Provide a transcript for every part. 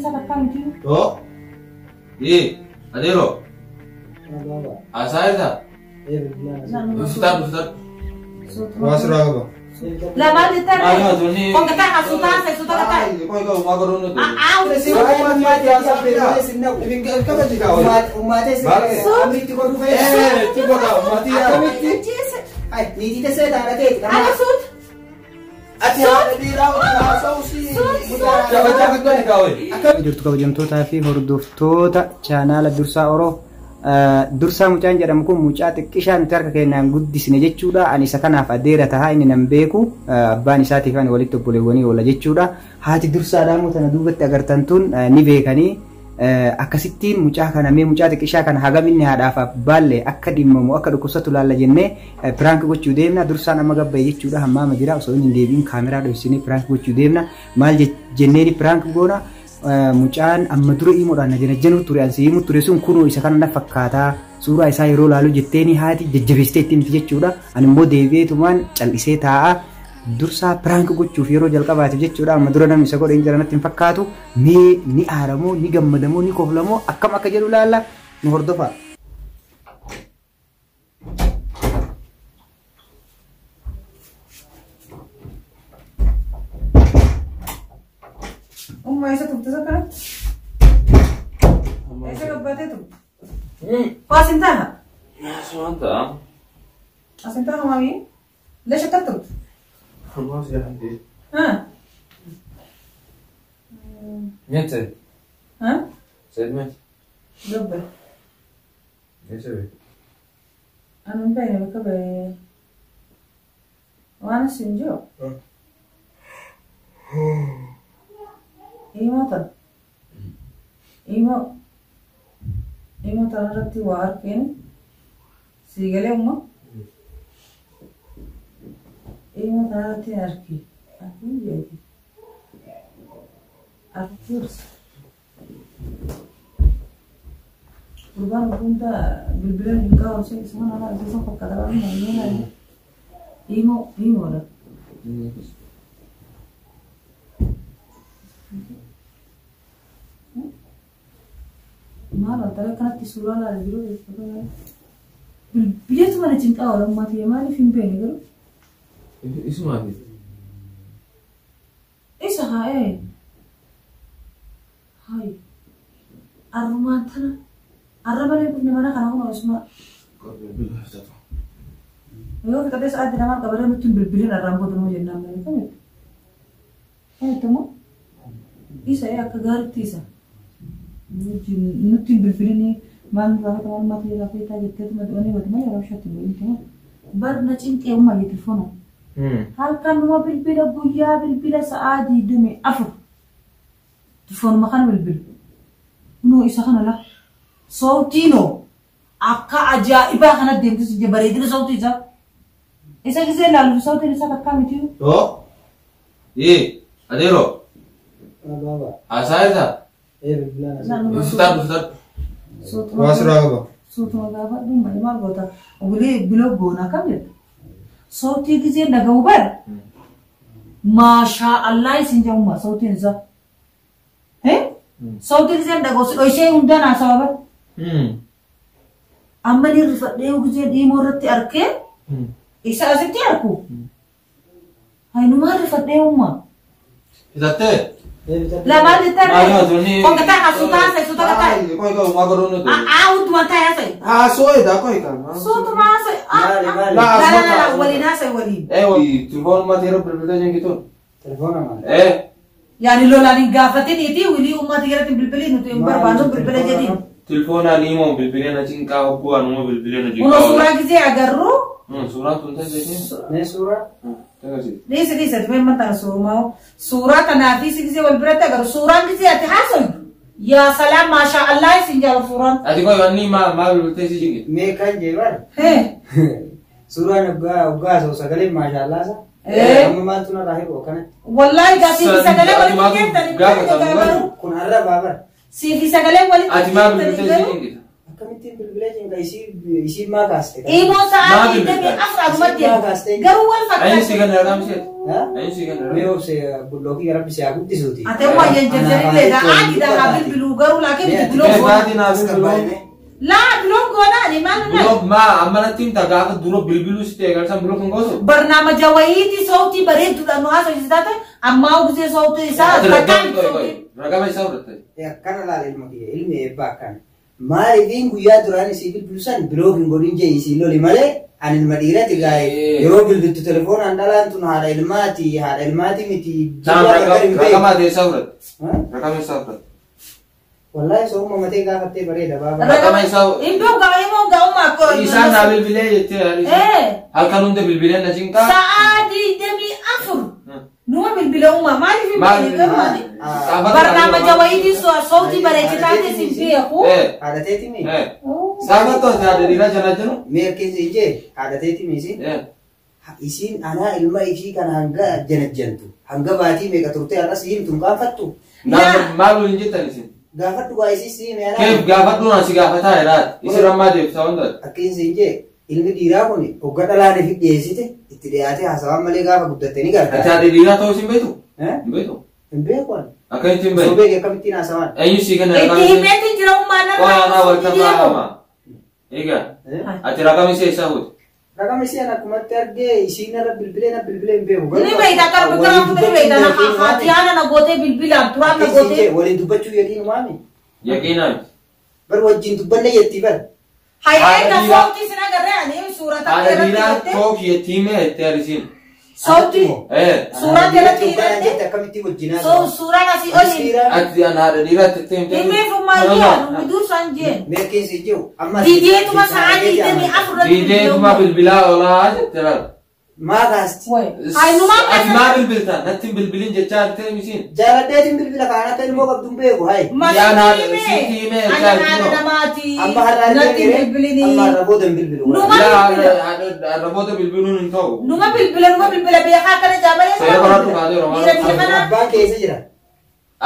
isaa takkaa miti. Oo. Ee, adeeroo. Haasaa jirtaa? Fixadhu fixadhu. Waa sirraa qaba. Lamaan jettee Maal haasofni? Konkataa suutaa haasa'e suutaa kataa. Qoy qoy maa godhuun nuti. Ana suuta. Ati haadha dhiiraa wajjin haasa'u si. Jirtu kabajamtootaa fi hordoftoota chaanaala Dursaa Oroo. Dursaa mucaan jedhamu kun mucaa xiqqishaa nuti harka keenyaan guddisne jechuudha. Ani isa kanaaf adeera tahaa inni nan beeku. Abbaan isaatiif ani walitti obboleewwanii oola jechuudha. Haati dursaadhaa immoo tana duubatti agartan tun ni beekanii. Akkasittiin mucaa kana mee mucaa xiqqishaa kana hagam inni haadhaaf abbaallee akka dhimmamu akka dhukkubsatu laalla jennee piraank gochuu deemna. Dursaan amma gabbaye jechuudha. Hammaama jira osoo inni hin deebiin kaameraa dhohisinee piraank gochuu deemna. Maal jenneeni piraank goona? Mucaan amma dura himuudhaan na janajjanuu ture ansi himu ture sun kunoo isa kana na fakkaataa suuraa isaa yeroo laalu jetteeni haati jajjabeessitee itti himti jechuudha. Ani immoo deebi'eetumaan cal'isee taa'a. Dursaa piraank gochuuf yeroo jalqabaatiif jechuudha. Amma dura namni isa godhe hin jira natti hin fakkaatu. Mee ni aaramoo ni gammadamoo ni koflamoo akkam akka jedhu laalla nu hordofaa. Umma isa tufte isa kanatti. Isa gabbaatee tufte. Waa taha. Sumaan ta'a. Asin taha maami. Leesha akka tufte. Ammaa si jaallate. Haa. Nyaata. Haa. Said maal? Gabba. Eessa bee? Ani hin beekne bakka ba'e. Waan asin jiru. Himoo tana. Himoo. Himoo tana irratti waa arginu. Sii galee umma. Himoo tana irratti argi. Argin jeeti. Argirsa. Gurbaan hunda bilbila hin qabu isuma nama isa fakkaata waan hin Himoo himoodha. Maal antara kanatti suuraa ilaalaa jiru bilbileetu mana cinqaa oola ummata maaliif hin beekne garuu Isumaati. isa haa ee hay arrumaan tana arra malee dhufne mana kana kun osuma yoo fixatee sa'aatti namaan qabatee nutti hin bilbilin arraan booda nuu jennaan malee kamitti kamitti immoo isa ee akka gaariitti isa nutti hin bilbilin maal nu gaafata maal maatii gaafata jetteetuma du'anii badu malee yeroo isheetti hin godhin bar na cinqee umma jee telefoona halkanuma bilbila guyyaa bilbila sa'aa 24 telefoonuma kana bilbilu nuu isa kana la sawtiinoo akka ajaa'ibaa kana deemtu si bareedina sawtii isaa isa gisee laalu sawtiin isaa takkaa miti. Oo. Ee, adeeroo. Haasaa jirtaa? Fixadhu fixadhu. Waa sirraa qaba. Suutuma gaafadhu malee maal goota ogolee biloo goona akkam jetta. Sawtii gisee dhaga'u bara. Maashaa Allah isin jedhuma sawtiin isaa. Sawtii gisee dhaga'u si dhoysee hundaan haasawa bara. Amma ni rifadhee gisee dhiimoo irratti arkee isa asitti arku. Hayinumaa rifadhee umma. Fixattee? Lamaan jettee Maal haasofni? Konkataa suutaa haasa'e suutaa kataa. Qoy qoy maa godhuun nuti. Aa hundumaa taa'ee haasa'e. Haasoo edaa qoy kan. Suutuma haasa'e. La la la waliin haasa'e waliin. Ee, telefoon maatii yeroo bilbiltee jengitu. Ee. Yaani lolaan hin gaafatiniiti wilii uummata irratti bilbilii nuti hin barbaannu bilbila jedhiin. Telefoonaan himoo bilbilee na cinqaa hogguu anuma bilbilee na Kunoo cinqaa. suuraa gisee agarru. Suuraan tun tajaajila. Suuraa? Dhiisi dhiisi ati mee maxxana suuraa suuraa kanaa fi si gisee wal biratti agarru suuraan gisee ati haasawu. Yaa salaam maashaa Allah isin jaalatu suuraan. Ati qoy wanni maal maal bilbiltee si cinqe? Mee kan jee bara. Suuraan hoggaa haasa'u sagaleen maashaallaa isa. Amma maaltu narraa hir'u akkanatti. Wallaahi gaa siifi sagalee walitti geettanii Gaafa garuu. Kun arrabaa bara. Siifi sagalee walitti Ati maal bilbiltee geettanii si garuu. cinqita? Akkamittiin bilbilee cinqa isii maa kaaste? Imoo sa'aa 24 adumatti garuu wal Eenyu si fakkaata. kenna raqama isheeti? Eenyu si kenna Mee raqama? obse bullookii rabbi si haa guddisuuti. Ate waa janjarillee aadida haa bilbiluu garuu laakiin nuti Mee biloon goona. maatii naa bilbiluu? Laa biloon goona ani maal naan. Bilook maa amma natti himta gaafa dura bilbiluu si ta'e galchan bilook hin gootu? Barnaamaja wayiitii sootii bareedduudhaan nu haasofsiisaa taate ammaa ugusee sootii isaa Ati takkaan raqama sootii. raqama isaa fudhatte. Akkana laala ilma kiyya ilmi eebbaa akkana. Maaliifin guyyaa duraan isii bilbilu san bilook hin godhin jee isii loli malee ani ilma dhiirati gaa'e yeroo bilbiltu telefoonaan dhalaan tun haadha ilmaati miti. Saam raqama isaa fudhatte. Raqama isaa fudhatte. Wallahi sooma matee gaafattee bareeda baaba. Raqama isaa Hin beeku gama himoo ga'ummaa akka. Isaan naa bilbilee jettee halkan hunda bilbilee na cinqaa. Sa'aa 24 numa bilbila uumaa maaliif hin Maal beeku garuu ani. Barnaamaja wayiitii sootii bareechitaa ta'e si beeku. Haadha teeti mi? Saafatoo haadha dhiiraa jala jiru. Mee akkeessa ijee haadha teeti mi isiin? Isiin anaa ilma ishii kana hanga janajjantu hanga baatii meeqa turte har'as himtu hin gaafattu. Maal waliin jettan isin? Gaafadhu waa isii si hime anaa. Keef gaafadhu na si gaafataa jiraat. Isin ammaa deebisa hunda. Akkeessa ijee ilmi dhiiraa kun hogga dhalaan ifi dhiyeessite itti dhiyaatee haasawaan malee gaafa guddatte ni Ati gargaara. haadha dhiiraa ta'uu isin beektu? Hin beektu. Hin beeku ani. Akkamitti hin Osoo beektu? beeke akkamittiin haasawaan? Eenyu si kenna Itti raqama ishee? himeetiin jira uumaa Qo'aa narraa. wal tafaahama. Egaa ati raqama ishee isaa fuute. Raqama ishee ani akkumatti argee isiin narra bilbilee na bilbilee hin beeku. Ni beekta akka biqilaa ni beekta haatiyaana na gootee bilbilaan turaan na gootee. Waliin dubbachuu yaqiin maami? Yaqiinaan. Bar wajjin dubbanne jettii bar. Hayyee na sootii sin agarree ani suura Haadha takkee dhiiraa irratti tooki jettii mee jettee harisiin. Sootii suuraa jalatti hidhatte Jette akkamittiin wajjin haasawaa? suuraan asii oliin. Ati an haadha dhiiraa jettee himtee. Himeef maayyaa nu dursaan jeen. Mee akkeessa ijee amma. Diideetuma sa'aa 24 irratti. Diideetuma bilbilaa olaa jettee laala. Maa kaasti? Hayinumaa Ati maa bilbilta? Natti hin bilbilin jechaa jirtee misiin. Jaaladheetiin bilbila kaan akka ilmoo qabdu hin beeku hayi. Sitti himee Ani haadha namaati. Amma har'a Natti hin bilbilinii. Amma har'a booda hin bilbilu. Numa bilbila. Arraboota bilbiluun hin ta'u. Numa bilbila beekaa kana jaamalee. Seera baradhu kaatee Oromoo. Dhiira biyya kanaa. Abbaan keessa jira.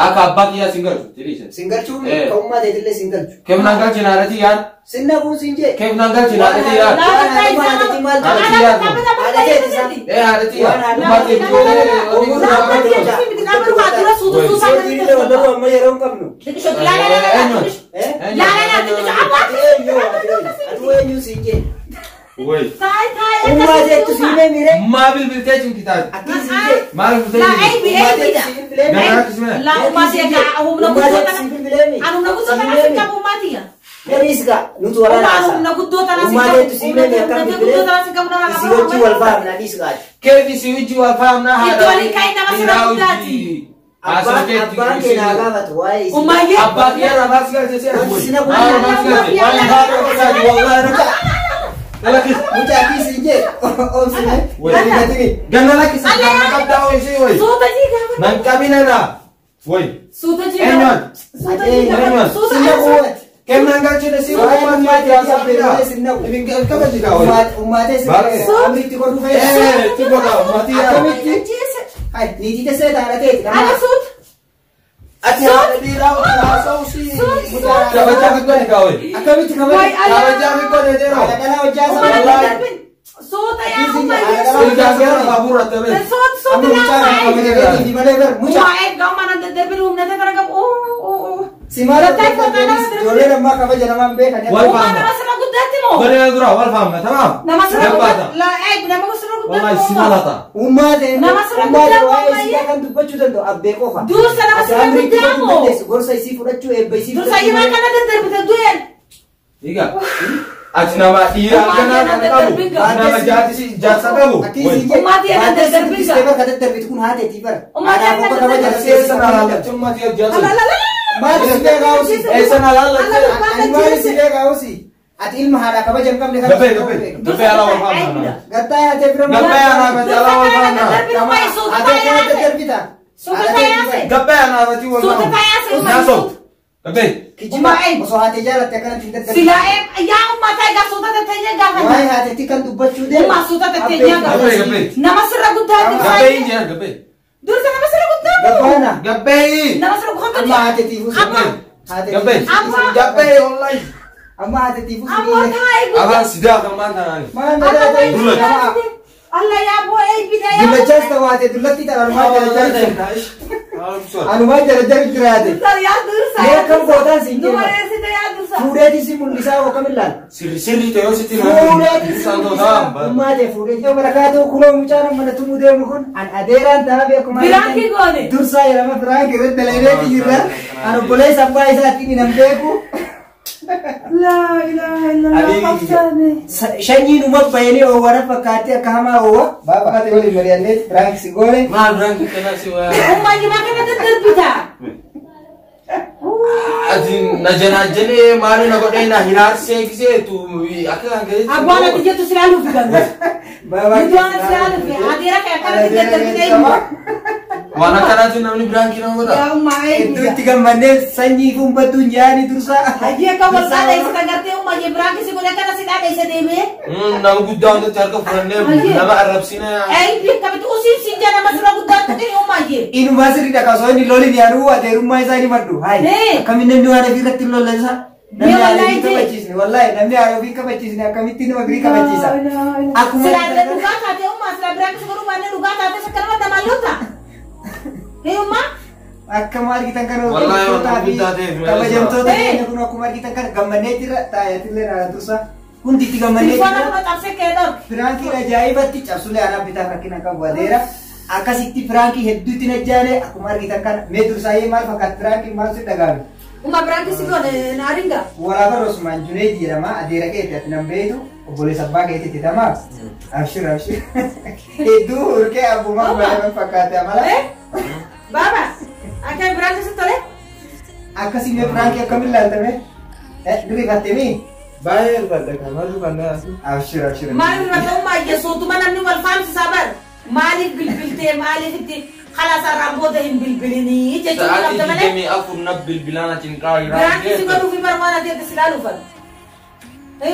Akka abbaa kiyyaa sin galchu jedhiise. Sin galchuu ka'ummaa teetillee sin galchu. Keef naan galchi naadhatii yaad. Sin naquu sin jee. Keef naan galchi naadhatii yaad. Haadhatii yaad. Uummatee Amma yeroo hin qabnu. Ati eenyu sin jee. Way. Ummaa jeettu siimee miiree. Maa bilbiltee cinkitaati. Akkin sin jee. Maal bilbiltee cinkitaati? Dariisga nuti waraana Ummaa jeettu siimee miiree akkam bilbilee. Isii wajjin wal faamna dhiisgaa. Keef isii wajjin wal faamna haadha. Abbaan kee naa gaafatu waa'ee isii. Abbaa kiyyaa rafaas galchee si arguu. Mucaa kiisi jee oomsine. Ganna lakkisa ganna qabdaa ooyisii wayi. Nan qabina naa. Wayi. Eenyuun? Eenyuun? Kennaan galchine si Waa'ee waan ummaa maatii haasaa teetii fidaa. sin naqu. Ibin kabaji kaa wayi. Ummaatee sin amritti godhu Ee fayyada. itti godha ummaatii yaa. Akkamitti? Hai niitii teessee taana teeti. Ati haadha dhiiraa wajjin haasa'u si. Kabajaa fi godhe kaa wayi. Akkamitti kabaja? Kabajaa fi godhe jedhoo. Haadha dhalaa hojjaa isaa. Ilkaan seera baaburra ta'e. Ijoolleen ammaa kabaja namaan beekan. Wal faamna. Godina dura wal faamna tamaam. Wallahi si malata. Ummaa Nama sirra ummaa guddaa waa'ee waa'ee. isii kan dubbachuu danda'u abbee qofa. Dursa nama Ati sirra amri itti guddaa godhuu moo? dandeessu, gorsa isii fudhachuu eebba isii fudhachuu. Egaa ati nama dhiira akkanaa kana qabu nama jaarsi jaarsa qabu. Akki isii jee Ummaatii akka baatee si daddarbinsa. guddistee bara daddarbitu kun haateetii bara. Ummaatii Anaaf akka akka kabaja daddarbinsa. Eessa na laallachi ummati hojjetu. Maali si beekaa usi? Eessa na laallachi? Ani maali si beekaa usi? Ati ilma haadhaa kabaja hin qabne kana Gabbee si gabbee beeku. gabbee alaa wal faamna. Gattaa yaatee bira Gabbee anaa mati alaa wal faamna. Ati akkana daddarbita. Gabbee anaa mati wal faamna. Naaso. Gabbee. Kijiba osoo haatee jaalatte akkanatti hin daddarbitu. Waa'ee haateetti kan dubbachuu deemu. Gabbee gabbee. Nama sirra guddaa Gabbee hin jira gabbee. Dursa nama sirra guddaa Gabbaana. Gabbee. Nama sirra guddaa Amma haateetiif usi. Amma. Gabbee. Amma. Gabbee wallahi. Amma haatiitiifuu si Ammoo taa'ee guddaa. Afaan sidaa kan maal taanaani. Maal madaa Dullatti. Allah yaa bu'ee bida yaa. Dullachaas tawaate dullatti tan anumaa jala anumaa jala jala jiraate. Dursa yaa dursa. Mee akkam gootaan siin Nu jenna. mareessite yaa dursa. Fuudheeti si mul'isaa hoo kam ilaala? Sirri sirri ta'ee yoo sitti Fuudheeti si mul'isaa. Ummaa ta'e fuudheeti. Yoo barakaatu kunoo mucaan amma na tumuu deemu kun an adeeraan ta'a beekuma. Biraankii goone. Dursaa jedhama firaankii irratti dalageeti jirra. An obboleessa abbaa isaatiin nan beeku. Laa ilaaha illallah qabsaane. Shanyiin uma bayanii oowwana fakkaatti akka hamaa oowwa. Baaba ati waliin mari'annee firaankii si goone. Maal biraan kanaa si waa. Ummaa jimaa kana daddarbita. Ati na janaajalee maali na godhee na hiraarsee giseetu akka kan keessatti. Abbaan ati jettu silaa luufi ganda. Baaba. Nuti waan silaa luufi adeera kee akkanatti daddarbitee himu. Waan akkanaatiin namni biraan kina godha. Yaa ummaa Iddoo eeguudha. itti gammannee sanyii fi uummattuun jaanii dursaa. Hajii akka wal dhaadheessita gartee ummaa jee biraan kisi godhe akkana si dhaadheessa deemee. Nama guddaa hundatti harka fudhannee nama arrabsina. Eeyyii akkamitti usiin siin jaa nama sirra guddaa tuqin ummaa jee. Inumaa sirriidha kasoo inni lolin yaaduu adeerummaa isaa ni maddu. Hayi akkamiin namni waan ofii irratti hin lolle isaa. Namni Mee haadha wallaahi ofii kabachiisne wallaahi namni haadha ofii kabachiisne akkamitti nama birii kabachiisa. Akkuma Silaa dhugaa taatee ummaa silaa biraan kisi godhuu baannee dhugaa taatee sakkanuma namaan lolta. Hee ummaa. Akkuma argitan kana Wallaahi hordoftoota waan fi guddaa ta'eef kabajamtoota malee. keenya kun akkuma argitan kana gammannee jirra taayatillee naana dursa hundi itti gammannee Telefoona jirra. kuma cabsee kee dhorke. Firaankiin ajaa'ibatti cabsulee anaa bitaaf rakkina qabu adeera. Akkasitti firaankii hedduutti najjaane akkuma argitan kana mee dursaayyee maal fakkaata firaankiin maal si dhagaame? Ummaa biraan kisi godhe naaringa. Waraaba Rosmaan Juneed jedhama adeera keetti ati nan beektu obboleessa abbaa keetitti tamaa. Abshir abshir. Hedduu urkee abbumaa baay'ee fakkaate amala. Baaba akka biraan kisi tole. Akkasii mee firaankii akkamiin ilaaltame? Diriifattee mii? Baay'ee rifadha kan maal rifannaa. Abshir abshir. Maaliif irratti ummaa ijjeessuutuma namni wal faamsisaa bar maaliif bilbiltee maaliif itti halasarraan booda hin bilbilinii jechuun Sa'aatii qabda malee. 24 na bilbilaan achi hin qaawwi. Biraan kisi godhuu fi barmaan ati akka silaa luufan.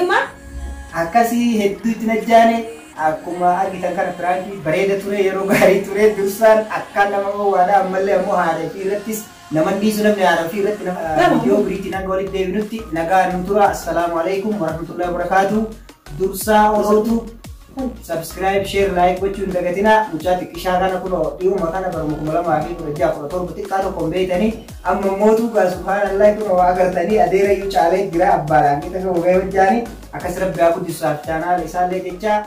Ummaa. Akkasii hedduutti najjaane akkuma argitan kana firaankii bareeda ture yeroo gaarii ture dursaan akkaan nama owwaadha ammallee ammoo haadha ofii irrattis nama dhiisu namni haadha ofii irratti nama viidiyoo biriitiin hanga walitti deebinutti nagaa nu tura. Assalaamu alaikum warahmatullahi wabarakaatu. Dursaa Orootu subscribe share like gochuu hin dagatinaa. Mucaa xiqqishaa kana kunoo dhiyuma kana baruma 2016 17 xiqqaa tokko hin beeytanii amma mootuu gaa subhaanallah kunoo waa agartanii adeera iyyuu caalee jira abbaadhaan qixa gahee hojjaanii akkas rabbi haa guddisuudhaaf chaanaala isaallee jecha.